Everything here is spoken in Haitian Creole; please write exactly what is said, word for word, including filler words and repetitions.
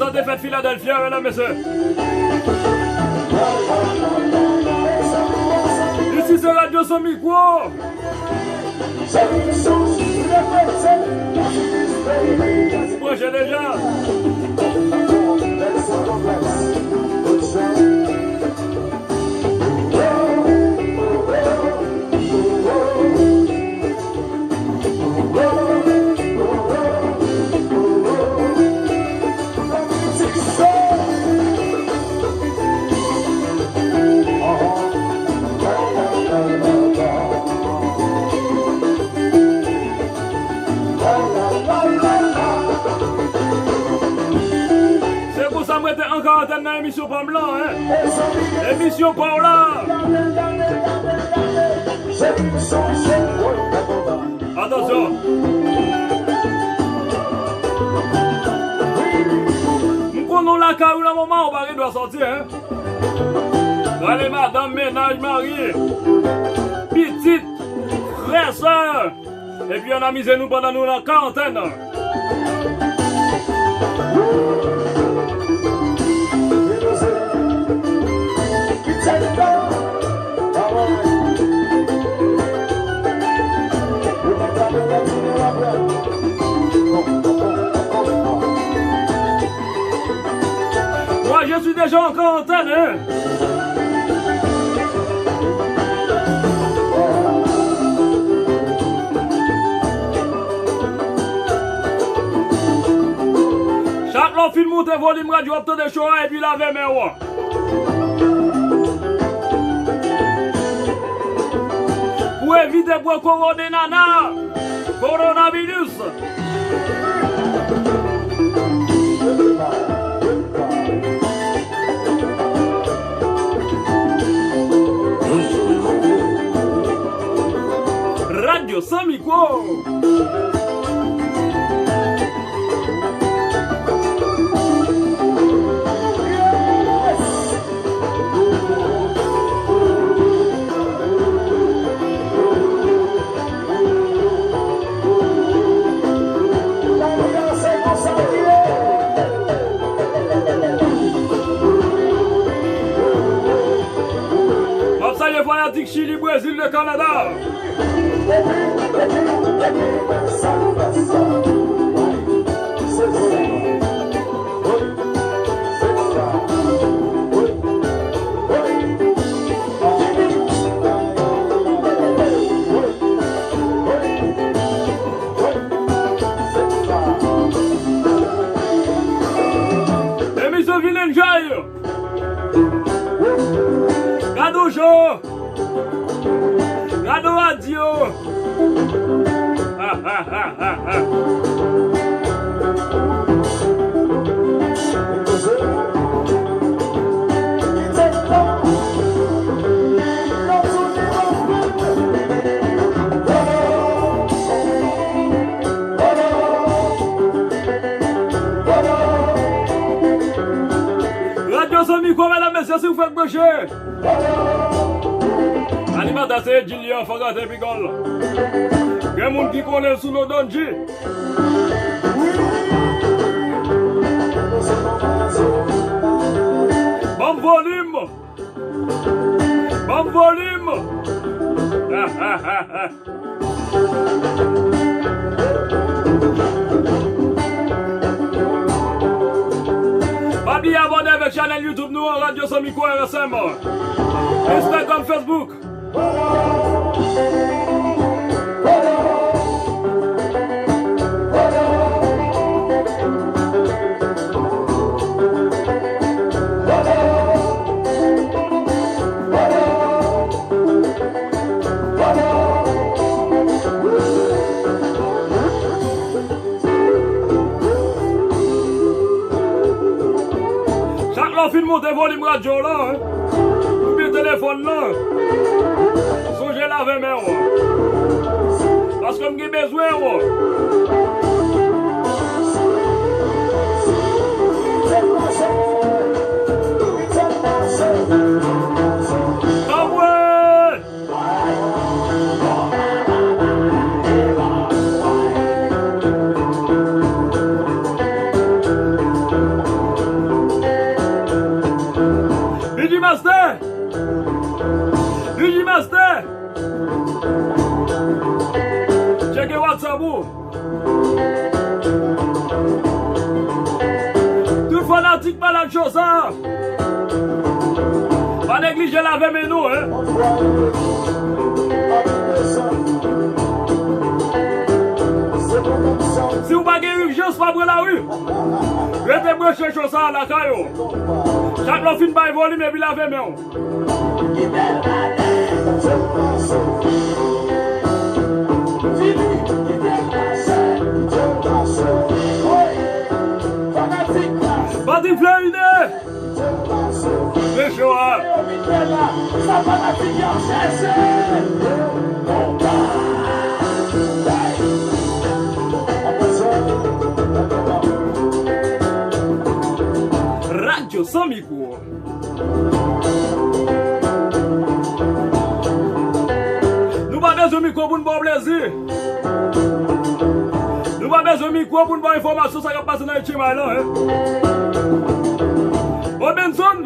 Sa te fèt Filadèlfya, medam, mesye. Isi se Radyo San Mikwo. Branche deja. Se konsa m rete an karantèn nan emisyon pa m lan, en. Emisyon pa w la. Atansyon. M konnen w lakay ou nan moman, ou pa gen dwa sòti, en. Rale madanm, mennaj, mari, pitit, frè, sè. Epi ann amize nou pandan nou nan karantèn. Moi, je suis déjà en quarantaine, hein. Chak lè w fin moute volim radyo, w ap tande cho a epi lave men w. Pou evite pran kowonenana, kowonaviris. Radyo San Mikwo. M ap salye fanatik Chili, Brezil, de Kanada. Emisyon vin enjoy. Gade w cho. Gade w radyo. Radyo San Mikwo, medam, mesye, si w fèk branche. Animatè se Edilien Fangate Pigol. Gen moun ki konnen l sou non Don G. Ban m volim. Ban m volim. Pa bliye abòne avèk chanèl YouTube nou an, Radyo San Mikwo R S M. Instagram, Facebook. Chak lè w fin monte volim radyo w lan, oubyen telefòn nan, sonje lave men w. Paske m gen bezwen w. Anmwe! Malad cho sa. Pa neglije lave men nou, hein. Si w pa gen ijans, pa pran lari. Rete branche cho sa lakay ou. Chak lè w fin bay volim epi lave men w. Batin Floride! Fè cho a! Radyo San Mikwo. Nou pa bezwen mikwo pou n ba w plezi. Nou pa bezwen mikwo pou n ba w enfòmasyon sa k ap pase nan H M I lan, hein. Robinson,